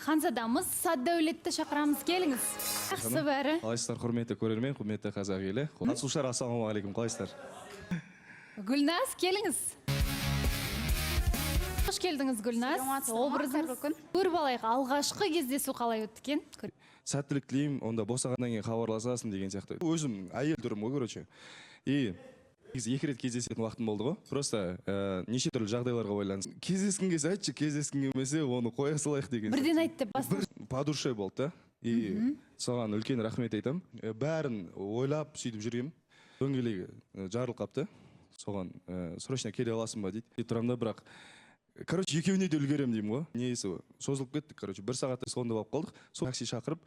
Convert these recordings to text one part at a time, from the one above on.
Ханзадамыз Сәтдәулетті шақырамыз, келіңіз. Жақсы бәрі. Қалайсыздар, құрметті көрермен, құрметті қазақ елі. Қатысушылар, ассалаумағалейкум, қалайсыздар? Гүлназ, келіңіз. Қош келдіңіз, Гүлназ. Саламатсыздар ма? Образыңыз. Қайырлы күн. Көріп алайық, алғашқы кездесу қалай өтті екен? Сәттілік тілеймін, онда босағаннан кейін хабарласасың деген сияқты. Өзім әйел түрім ғой, короче. И негізі екі рет кездесетін уақытым болды ғой. Просто неше түрлі жағдайларға байланысты. Кездескің келсе айтшы, кездескің келмесе оны қоя салайық деген. Бірден айт деп басын. Бір по душе болды да. И соған үлкен рахмет айтамын. Бәрін ойлап сөйтіп жүргенмін. Дөңгелегі жарылып қапты. Соған срочно келе аласың ба дейді. Тұрамын да, бірақ короче, екеуіне де үлгеремін деймін ғой. Несі созылып кетті, короче, бір сағаттай сонда болып қалдық. Сол такси шақырып,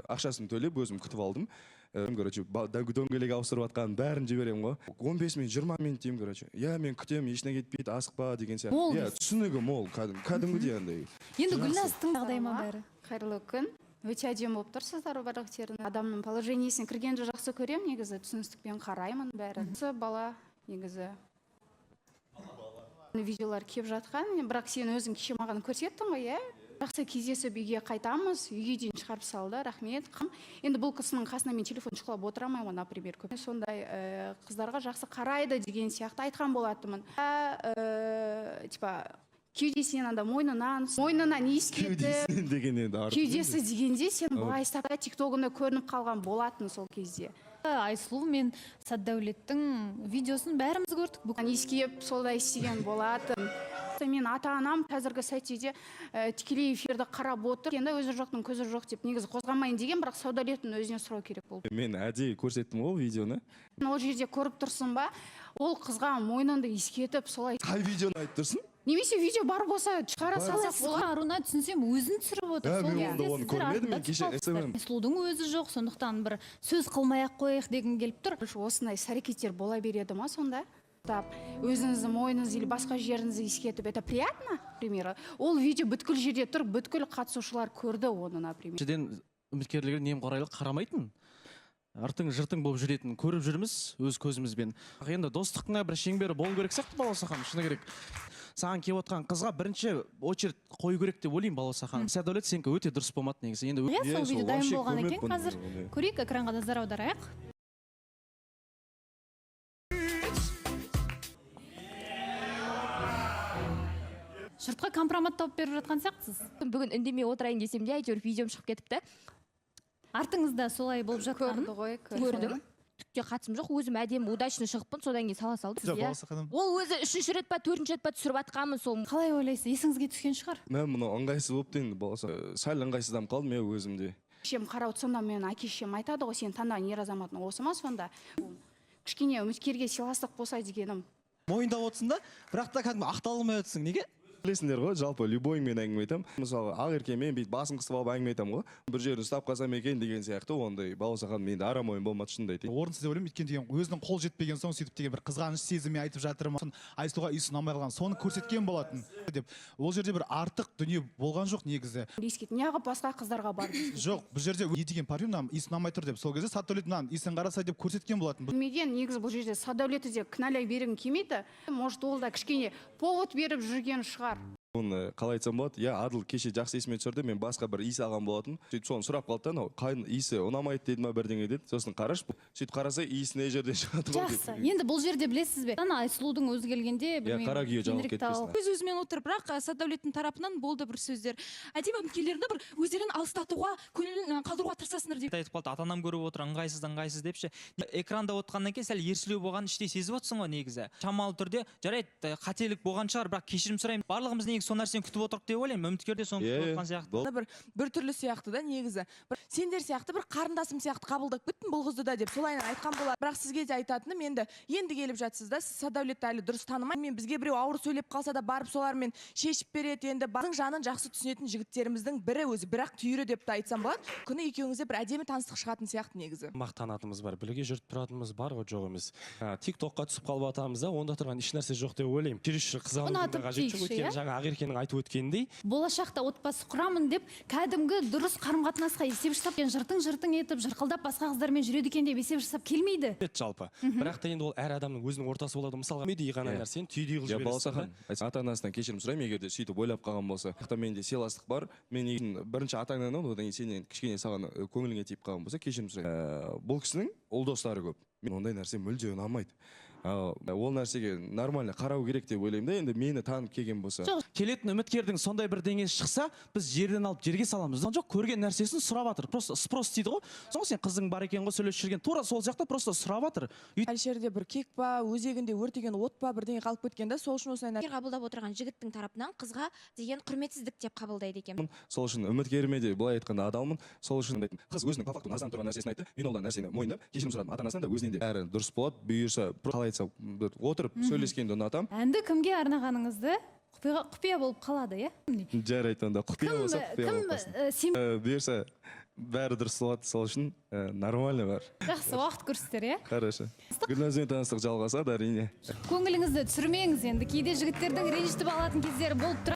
ақшасын төлеп өзім күтіп алдым. Короче, дөңгелек ауыстырып жатқанын бәрін жіберемін ғой. 15 минут, 20 минут деймін, короче. Иә, мен күтемін, ешіне кетпейді, асықпа деген сияқты. Мол Иә, дейсіз. түсінігі мол, кәдімгідей андай. Енді Гүлназтың жағдайы ма бәрі? Қайырлы күн. Өте әдемі болып тұрсыздар барлықтарыңыз. Адамның положениесіне кіргенді жақсы көремін, негізі түсіністікпен қараймын бәрі. Осы бала негізі видеолар кеп жатқан, бірақ сен өзің кеше маған көрсеттің ғой, иә? Жақсы кездесіп үйге қайтамыз, үйге дейін шығарып салды, рахмет. Енді бұл кісінің қасына мен телефон шұқылап отыра алмаймын ғой, например. Көп сондай қыздарға жақсы қарайды деген сияқты айтқан болатынмын. Типа кеудесінен анда мойнынан, мойнынан иіскетіп, Кеудесінен деген енді артық. Кеудесі дегенде сен былай ұстап тиктогында көрініп қалған болатын сол кезде. Айсұлу мен Сәтдәулеттің видеосын бәріміз көрдік. Бүкіл иіскеп солай істеген болатын. Мен ата-анам қазіргі сәтте де тікелей эфирді қарап отыр. Енді өзі жоқтың көзі жоқ деп негізі қозғамайын деген, бірақ Сәтдәулеттің өзіне сұрау керек болды. Мен әдейі көрсеттім ғой видеоны. Ол жерде көріп тұрсың ба, ол қызға мойныңды иіскетіп солай. Қай видеоны айтып тұрсың? Немесе видео бар болса шығара салсақ болады. Аруна, түсінсем, өзін түсіріп отыр. Ә, Сол мен кезде онда оны сіздер көрмедім, артында мен кеше түсіп қалыпсыздар. SMM. Айсұлудың өзі жоқ, сондықтан бір сөз қылмай ақ қояйық дегім келіп тұр. Осындай іс-әрекеттер бола береді ма сонда? Тап, өзіңіздің мойныңызды или басқа жеріңізді иіскетіп, это приятно, например? Ол видео бүткіл жерде тұр, бүткіл қатысушылар көрді оны, например. Біріншіден, үміткерлерге немқұрайлы қарамайтын, ыртың жыртың болып жүретін көріп жүрміз өз көзімізбен. Енді достықтың бір шеңбері болу керек сияқты, Балауса ханым, шыны керек. Саған келіп отқан қызға бірінші очередь қою керек деп ойлаймын, Балауса ханым. Сәтдәулет, сенікі өте дұрыс болмады негізі. Енді Иә, сол Иә, сол видео дайын вообще болған екен көрмеппін қазір. ондай. Көрейік, экранға назар аударайық. Жұртқа компромат тауып беріп жатқан сияқтысыз. Бүгін үндемей отырайын десем де, әйтеуір видеом шығып кетіпті. Артыңызда солай болып жатқанын Көрді ғой, көрді. Көрдім. Түкте қатысым жоқ, өзім әдемі удачно шығыппын, содан кейін сала салдым. Жоқ, Иә. Балауса ханым. Ол өзі үшінші рет па, төртінші рет па түсіріп жатқанмын сол. Қалай ойлайсыз, есіңізге түскен шығар? Мә, мынау ыңғайсыз болыпты енді, Балауса. Сәл ыңғайсызданып қалдым мен өзім де. Шешем қарап отырсам да, менің әке шешем айтады ғой, сен таңдаған ер азаматың осы ма сонда? Кішкене үміткерге сыйластық болса дегенім. Мойындап отырсың да, бірақ та кәдімгі ақтала алмай отырсың. Неге? Білесіңдер ғой, жалпы любоймен әңгіме айтамын. Мысалға, Ақеркемен бүйтіп басын қысып алып әңгіме айтамын ғой. Бір жерін ұстап қалсам екен деген сияқты ондай Балауса ханым енді арам ойын болмады, шынымды айтайын. Орынсыз деп ойлаймын, өйткені деген өзінің қол жетпеген соң сөйтіп деген бір қызғаныш сезіммен айтып жатыр ма? Айсұлуға иісі ұнамай қалған, соны көрсеткен болатын деп. Ол жерде бір артық дүние болған жоқ негізі. Иіскет, неғып басқа қыздарға барып иіскетеді? Жоқ, бұл жерде не деген парфюм, мынаның иісі ұнамай тұр деп. Сол кезде Сәтдәулет мынаның иісін қараса деп көрсеткен болатын. Білмеген, негізі бұл жерде Сәтдәулетті де кінәлай бергім келмейді. Может, ол да кішкене повод беріп жүрген шығар. Оны қалай айтсам болады? Иә, Адыл кеше жақсы есіме түсірді, мен басқа бір иіс алған болатын. Сөйтіп соны сұрап қалды да, анау қайын иісі ұнамайды деді ма, бірдеңе деді. Сосын қарашы, сөйтіп қараса иісі мына жерден шығады ғой Жақсы. деп. Енді бұл жерде білесіз бе? Ана Айсұлудың өзі келгенде, білмеймін, қара күйе жабылып кейінірек тауып- кетпесін. Өз өзімен отыр, бірақ Сәтдәулеттің тарапынан болды бір сөздер. Әдемі үміткерлерді бір өздерін алыстатуға, көңілін қалдыруға тырысасыңдар деп. Айтып қалды, ата анам көріп отыр, ыңғайсыз, ыңғайсыз деп ше. Экранда отқаннан кейін сәл ерсілеу болғанын іштей сезіп отырсың ғой негізі. Шамалы түрде, жарайды, қателік болған шығар, бірақ кешірім сұраймын. Барлығымыз негізі сол нәрсені күтіп отырдық деп ойлаймын. Үміткер де соны күтіп Иә, отырған сияқты. бол. Бір түрлі сияқты да негізі. Бір сендер сияқты бір қарындасым сияқты қабылдап кеттім бұл қызды да деп солай айтқан болады. Бірақ сізге де айтатыным, енді келіп жатсыз да, сіз Сәтдәулетті әлі дұрыс танымай, мен бізге біреу ауыр сөйлеп қалса да барып солармен шешіп береді. Енді бардың жанын жақсы түсінетін жігіттеріміздің бірі өзі, бірақ түйірі деп те айтсам болады. Күні екеуіңізде бір әдемі таныстық шығатын сияқты негізі. Мақтанатынымыз бар, бірге жүріп тұратынымыз бар ғой, жоқ емес. Тик-токқа түсіп қалып жатамыз да, онда тұрған еш нәрсе жоқ деп ойлаймын. Чересчур қызғанудың да Ұнатып қажеті жоқ, дейікші, өйткені иә? жаңа Ақеркенің айтып өткеніндей, Болашақта отбасы құрамын деп, кәдімгі дұрыс қарым қатынасқа есеп жасап, жыртың жыртың етіп, жырқылдап басқа қыздармен жүреді екен деп есеп жасап келмейді. Жалпы. Бірақ та енді ол әр адамның өзінің ортасы болады. Мысалға, түйедей ғана нәрсені түйедей қылып Иә, жібересің Балауса да. ханым, ата анасынан кешірім сұраймын, егер де сөйтіп ойлап қалған болса. Бірақ та менде сыйластық бар. Мен егер бірінші атаңнан, одан кейін сенен кішкене саған көңіліңе тиіп қалған болса, кешірім сұраймын. Бұл кісінің ұл достары көп. Мен ондай нәрсе мүлде ұнамайды. Ал ол нәрсеге нормально қарау керек деп ойлаймын да, енді мені танып келген болса. Жоқ. Келетін үміткердің сондай бір деңгейі шықса, біз жерден алып жерге саламыз. Жоқ, көрген нәрсесін сұрап жатыр, просто спрос дейді ғой. Соң сен қызың бар екен ғой, сөйлесіп жүрген, тура сол сияқты просто сұрап жатыр. Әлішерде бір кек па, өзегінде өртеген от па, бірдеңе қалып кеткен да, сол үшін осындай нәрсе. Қабылдап отырған жігіттің тарапынан қызға деген құрметсіздік деп қабылдайды екен. Сол үшін үміткеріме де, былай айтқанда, адалмын. Сол үшін қыз өзінің по факту назданып тұрған нәрсесін айтты. Мен ол нәрсені мойындап, кешірім сұрадым ата анасынан да, өзінен де. Бәрі дұрыс болады бұйырса. Қалай айтсам, бір отырып сөйлескенді ұнатамын. Әнді кімге арнағаныңызды құпия болып қалады, иә? Жарайды, онда құпия Кім болса, құпия кім болып қалсын. Сен Бұйырса, бәрі дұрыс болады, сол үшін нормально бәрі. Жақсы, уақыт көрсетер, иә. Хорошо, Гүлназбен таныстық жалғасады, әрине. Көңіліңізді түсірмеңіз енді, кейде жігіттердің ренжітіп алатын кездері болып тұрады.